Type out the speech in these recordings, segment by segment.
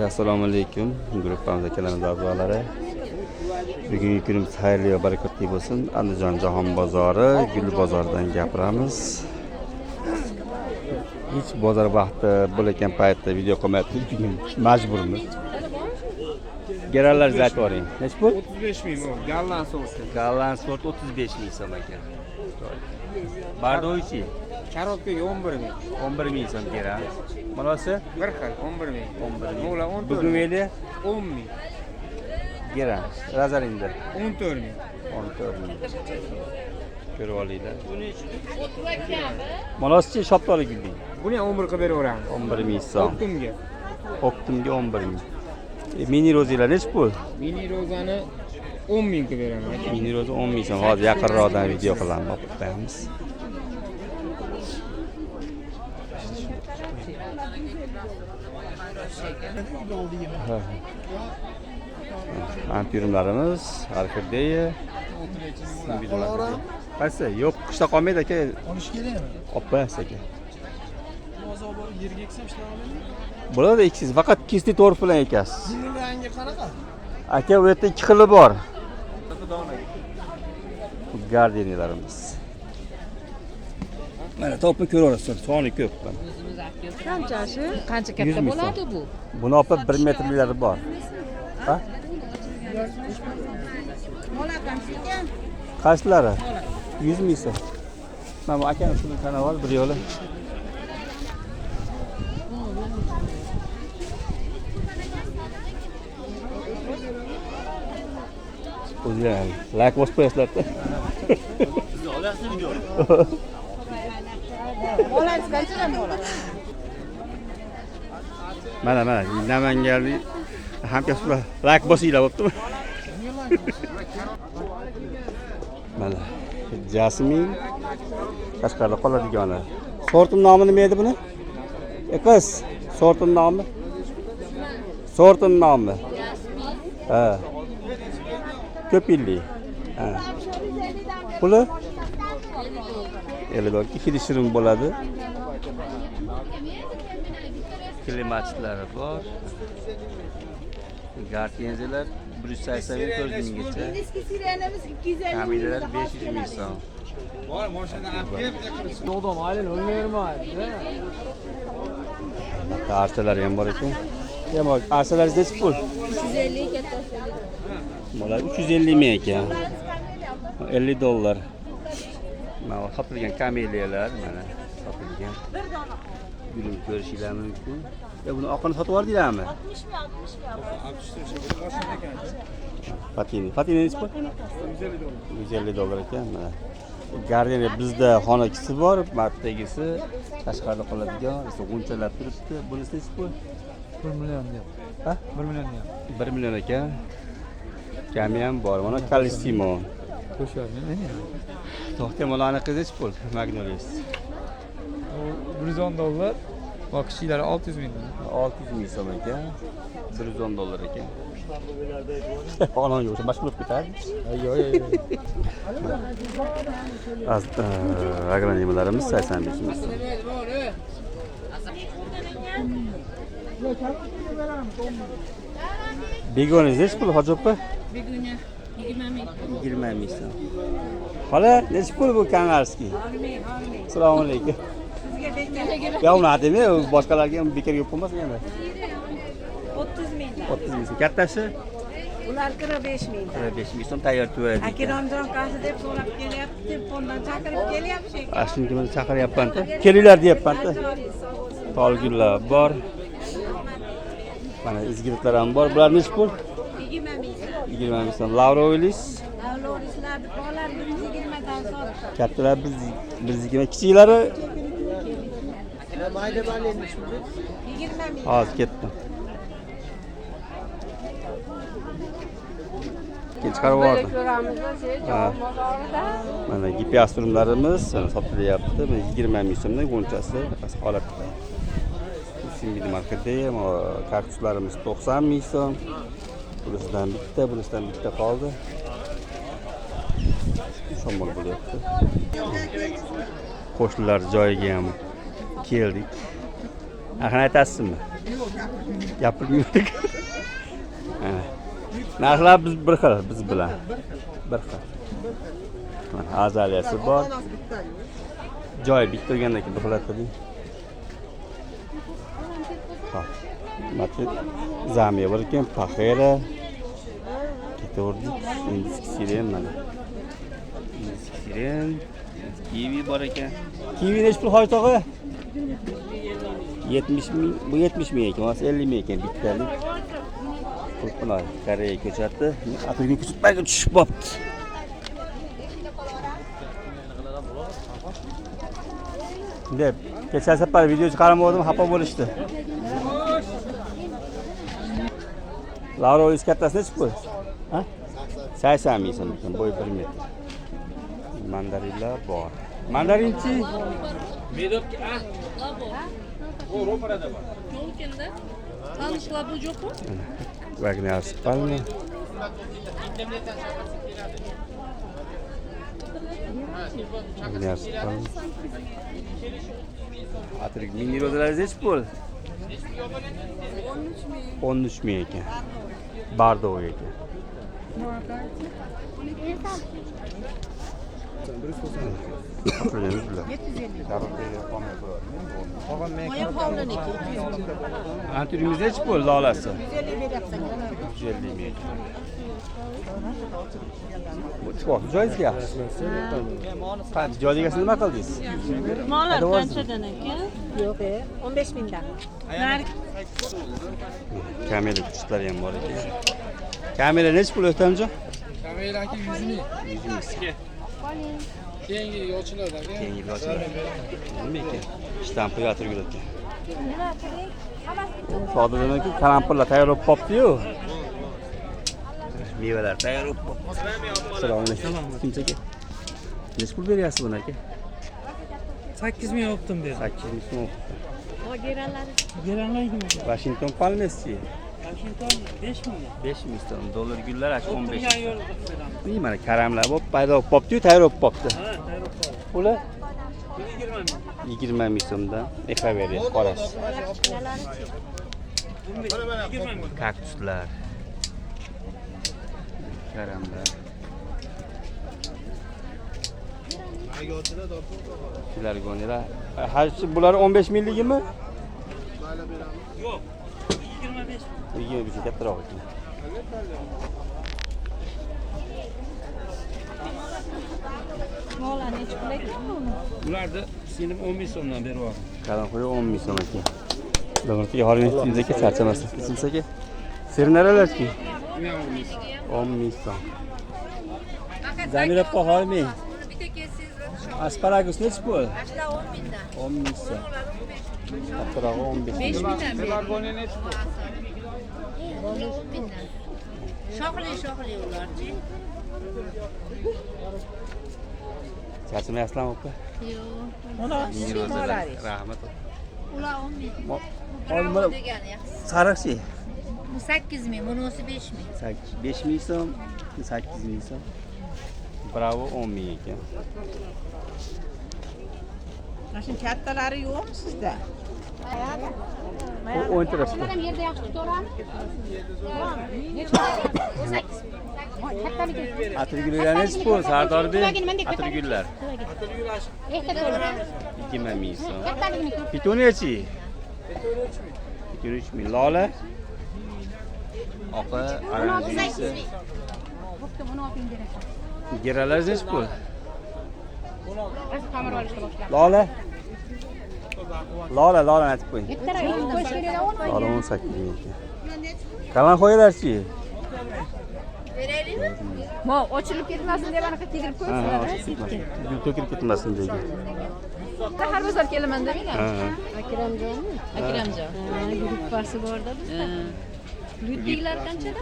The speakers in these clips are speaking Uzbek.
Assalomu alaykum guruhimiz akalarimiz a'zolari. Bugungi kunimiz xayrli va barakotli bo'lsin. Andijon jahon bozori, Gul bozoridan gapiramiz. Hech bozor vaqti bo'layotgan paytda video qilmayapmiz, bugun majburmiz. Gerallar aytib yuboring. Nechi pul? 35 ming bu. Golland sorti. Golland sort 35 ming so'm ekan. Bardovichi Korobkaga 11 ming. 11 ming so'm kerak. Manasi Bir xil 11 ming. 11 ming. Mo'la 14 Bugun ming. Veli 10 ming. Geran. Razarinda 14 ming. 14 ming. Ko'rib olinglar. Manasichi shaftoli gulli. Buni ham 11 qilib beraveramiz. 11 ming so'm. Optimga. Optimga 11 ming. Mini rozalar nechi pul? Mini rozani 10 ming qilib beraman aka. Mini roza 10 ming so'm. Hozir yaqinroqdan video qilamiz, olib qo'yamiz. Ampirumlarimiz, orxideya. Qaysi? Yo'q, qishda qolmaydi aka. Olish kerakmi? Olib qo'yasiz aka. Hozir olib borib yerga eksam ishlay olamanmi? Bo'ladi eksiz, faqat kisli torf bilan ekasiz. Gulni rangi qanaqa? Aka, u yerda ikki xili bor. Gardeniyalarimiz. Mana topib ko'raverasiz, soni ko'p. Mana. Qanchasi? Qancha 100 katta ming so'm. bo'ladi bu? Buni opa 1 metrliklari bor. Ha? Qaysilari? 100 ming so'm. Mana bu akani pulini tanab ol bir yo'la. O'zinglar layk bosib qo'yasizlar-da. Bolasi qanchadan bo'ladi? Mana mana Namanganlik hamkasblar layk bosinglar bo'ptimi? Mana jasmin tashqarida qoladigani. Sortning nomi nima edi buni? Qiz, sortning nomi? Sortning nomi? Ha. Ko'p yillik. Ha. Puli? 50 dollar. Hidi shirin bo'ladi. Klimatlari bor. Gartenziyalar 184 minggacha. Eski sirenamiz 250 Kamilalar 500 ming so'm. Bor, mashinadan olib kelib, Odam aylan o'lmayman. Bitta archalar ham bor ekan. Demak, archalar nechi pul? 350 kattasi. Bular 350 ming ekan. 50 dollar. Mana sotilgan kameliyalar mana sotilgan. Gulini ko'rishinglar mumkin. Ya buni oqini sotib yubordinglarmi? 60 ming, 60 ming. Fatini. Fatini nechi pul? 150 dollar ekan mana. Gardeniya bizda xonakisi bor, martagisi tashqarida qoladigan, esa g'unchalab turibdi. Bunisi nechi pul? 1 million deyapti. Ha? 1 million deyapti. 1 million ekan. Kami ham bor. Mana Kalissimo. Qo'shyapti. To'xta, mana qiz nechi pul? Magnolias. U 110 dollar. Va kichiklari 600 ming. 600 ming so'm ekan. 110 dollar ekan. Onam yo'q, mashg'ul bo'lib ketardi. Yo'q, yo'q, yo'q. Agronomiyalarimiz 85 ming so'm. Begoningiz nechi pul, hoji opa? Begonya 20 ming. 20 ming so'm. Xola, nechi pul bu kanarskiy? Assalomu alaykum. Ya uni aytaymi, boshqalarga ham bekorga qo'ymasin endi. 30 mingdan. 30 ming so'm. Kattasi? Ular 45 mingdan. 45 ming so'm tayyor tuvadi. Akiromjon qaysi deb so'rab kelyapti, telefondan chaqirib kelyapti shekilli. Ashunga mana chaqiryapman-da. Kelinglar deyapman-da. Tolgullar bor. Mana izgirtlar ham bor. Bular nechi pul? 20 ming. 20 ming so'm. Lavrovilis Lavlorislarni bolalar 120 dan sotdi. kattalar 120, kichiklari 20 ming. hozir ketdim. Keyin chiqarib yubordim. Ha. Mana gipiastrumlarimiz mana sotilyapti. Mana 20 ming so'mdan g'unchasi past holatda. Simbidim orxideya, kaktuslarimiz 90 ming so'm. Bunisidan bitta, bunisidan bitta qoldi. Shamol bo'lyapti. Qo'shnilar joyiga ham keldik. Narxini aytasizmi? Gapirmaydik. Narxlar biz bir xil, biz bilan. Bir xil. Mana azaliyasi bor. Joyi bitta bo'lgandan keyin bir xil. Hop. Zamiya bor ekan, paxera. Ketaverdik. Indiski siren mana. Indiski siren, kivi bor ekan. Kivi nechi pul hoji tog'a? 70 ming, bu 70 ming ekan, hozir 50 ming ekan bittalik. Qulpinoy, Koreya ko'chati. Atirgul ko'chatlarga tushib qolibdi. Deb, kecha safar video chiqarmadim, xafa bo'lishdi. Lavro kattasi nechi pul? Ha? 80 ming so'm ekan, bo'yi 1 metr. Mandarinlar bor. Mandarinchi? Medovka, ah. Bu ro'parada bor. Yo'q ekanda. Tanishlar bu yo'qmi? Wagner Palma. Wagner Palma. Atirgul mini rozalaringiz nechi pul? 13 ming ekan. Bardov ekan. Atirgul nechi pul lolasi? 150 ming ekan. Bu chiqoq joyingizga yaxshi. Qancha joy egasini nima qildingiz? Mollar qanchadan aka? Yo'q, 15 mingdan. Kamera kuchitlari ham bor ekan. Kamera nechi pul O'tamjon? Kamera aka 100 ming. 100 ming. Keyingi yil ochiladi aka. Keyingi yil ochiladi. Nima ekan? Shtampi atirgul ekan. Sodiqdan keyin kalampirlar tayyor bo'lib qopti-yu. Mevalar tayyor bo'lib qopti. Assalomu alaykum. Kimsa aka? Nechi pul beryapsiz buni aka? 8 ming oldim dedi. 8 ming so'm. Geranlar 20. Washington palmesi. Washington 5 ming. 5 ming so'm. Dollar gullar ash 15 O'tirgan ming. yo'l qilib beramiz. Mana karamlar bo'lib paydo bo'lib qopti-yu, tayyor bo'lib qopti. Ha, tayyor qoldi. Ular 20 ming. 20 ming so'mdan ehaveriya qorasi. 20 ming. Kaktuslar. Karamlar. Filargoniyalar. Har bular 15 mingligimi? Yo'q. 25 ming. 25 kattaroq ekan. Mollar nechi pul ekan buni? Bularni sinib 10 ming so'mdan berib yubordim. Kalamxo'ri 10 ming so'm ekan. Davlatga hormatli aka charchamasin. Kimsa aka. Sirnaralarchi? 10 ming so'm. Zamira opa hormang. Bitta kelsangiz Asparagus nechi pul? Ashlar 10 mingdan. 10 ming so'm. Kattarog'i 15 ming. 5 mingdan bering. Pelargoniya nechi pul? Ular 10 mingdan. Shoxli shoxli ularchi. Charchamayapsizlarmi opa? Yo'q. Rahmat. Ular 10 ming. Olma Degani yaxshi. Sariqchi. Bu 8 ming, bunisi 5 ming. 5 ming so'm, 8 ming so'm. Bravo 10 ming ekan. Mana shu kattalari yo'qmi sizda? U o'ng tarafda. Ham yerda yaxshi tutaveramiz. Atirgullar nechi pul Sardorbek? Atirgullar. 20 ming so'm. Pitoniyachi? Pitoniya 3 ming. Lola? Oqi, oranjisi. Geralar nechi pul? Lola? Lola, Lola aytib qo'ying. Lola 18 ming ekan. Kalanxo'yalarchi? Beraylikmi? Mo, ochilib ketmasin deb anaqa kiydirib Ha, qo'yibsizlar. ochilib ketmasin. Gul to'kilib ketmasin degan. Har bozor kelaman da men ham. Ha. Akramjonmi? Akramjon. Gruppasi borda bizda. Lyudviklar qanchada?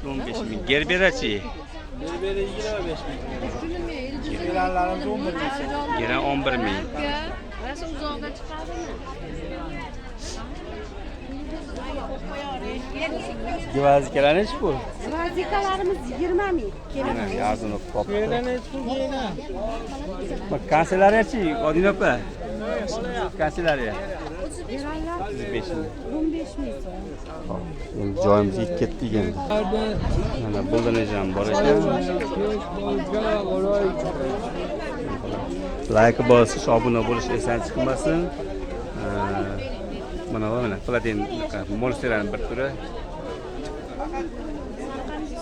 15 ming. Gerberachi? Berberi 25 ming. Geranlarimiz 11 ming so'm. Geran 11 ming. Rosa uzoqqa chiqadimi? Gvazikalar nechi pul? Gvazikalarimiz 20 ming. Mana arzon bo'lib qolibdi. Geran nechi pul geran? Bak, Kanselariyachi, Odina opa. Kanselariya. 35 ming. 15 ming so'm. Hop, endi joyimizga ketdik endi. Mana buldanaj ham bor ekan. Layk bosish, obuna bo'lish esdan chiqmasin. Mana bu mana platin monsterani bir turi.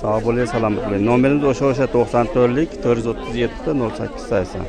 Sog' bo'ling, salomat bo'ling. Nomerimiz o'sha 94lik 437 08 80.